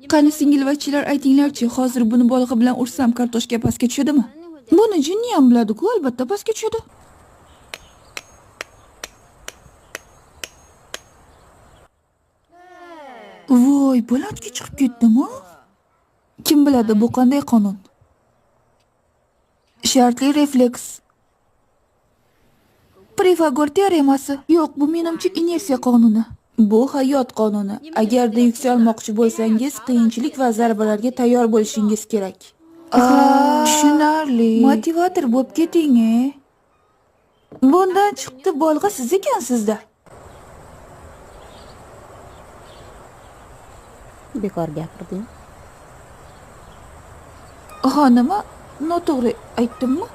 Qani singilvachchalar, aytinglarchi, hozir buni bolg'a bilan ursam kartoshka pastga tushadimi? Buni jinni ham biladi-ku, albatta pastga tushadi. Voy, balandga chiqib ketdimi? Kim biladi, bu qanday qonun? Shartli refleks. Pifagor teoremasi. Yo'q, bu menimcha inersiya qonuni. Bu hayot qonuni. Agarda yuksalmoqchi bo'lsangiz, qiyinchilik va zarbalarga tayyor bo'lishingiz kerak. Tushunarli. Motivator bo'lib keting, e. Bundan chiqdi bolg'a siz ekansizda. Bekor gapirding. Ha, nima? Noto'g'ri aytdimmi?